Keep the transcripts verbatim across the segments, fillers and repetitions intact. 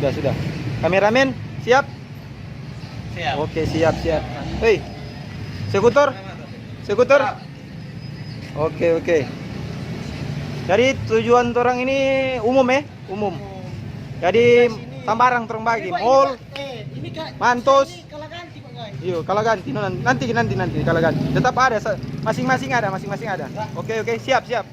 Sudah, sudah. Kameramen, siap? Siap. Oke, siap, siap. Hei, sekuter? Sekuter? Oke, oke. Jadi tujuan torang ini umum, eh? Umum. Jadi sambarang torang bagi. Mall, Mantos. Iyo, Kalaganti. No, nan-, nanti, nanti, nanti, Kalaganti. Tetap ada, sa-, masing-masing ada, masing-masing ada. Oke, oke, siap, siap.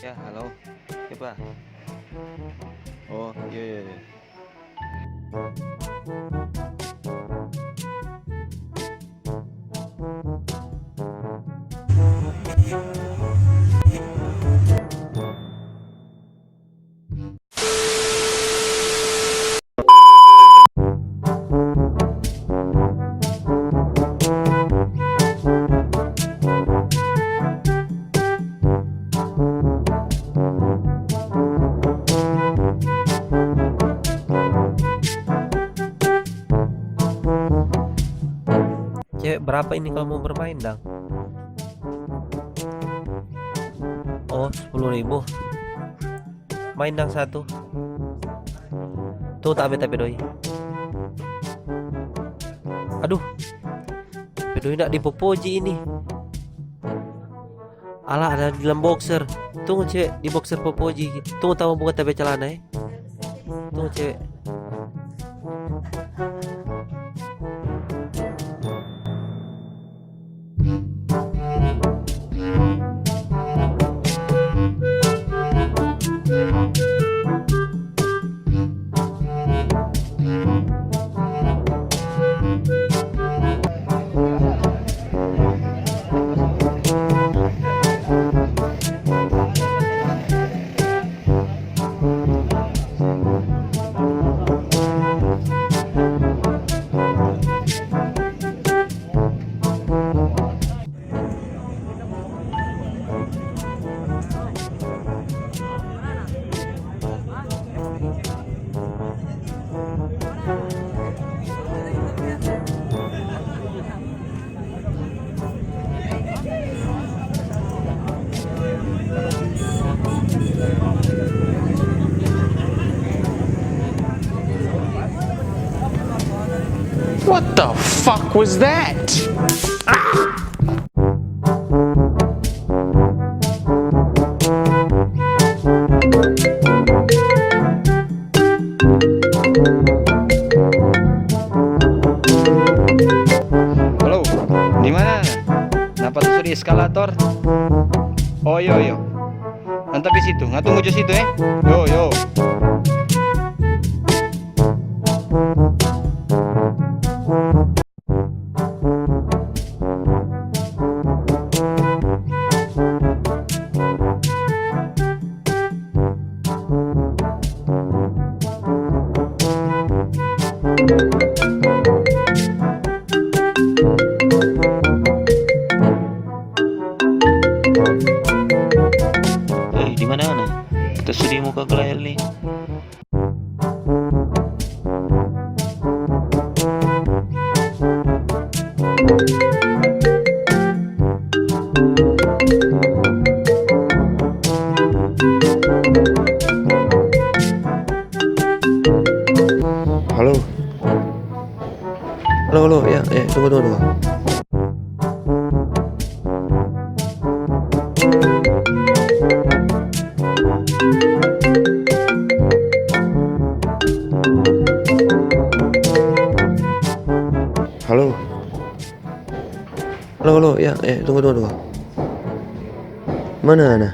Ya, halo. Siapa? Oh, iya, iya, iya. Cewek berapa ini kalau mau bermain, dang? Oh, sepuluh ribu. Main dang satu. Tuh, ta ambe ta pe doi. Aduh. Ta pe doi nak dipopoji ini. Alah, ada di dalam boxer. Tunggu, cewek, di boxer popoji. Tunggu, ta mo buka ta pe calana, eh. Tunggu, cewek. What the fuck was that? Halo, di mana? Napa tu di eskalator? Oh, iyo, iyo. Mantap di situ. Nga tunggu jo situ, eh. Yo, yo. Eh, di mana, mana? Kita sudah muka ke layar nih. Halo. Halo, halo, ya, ya, tunggu, tunggu, tunggu. Halo. Halo, halo, ya, eh, tunggu, tunggu, tunggu. Mana Ana?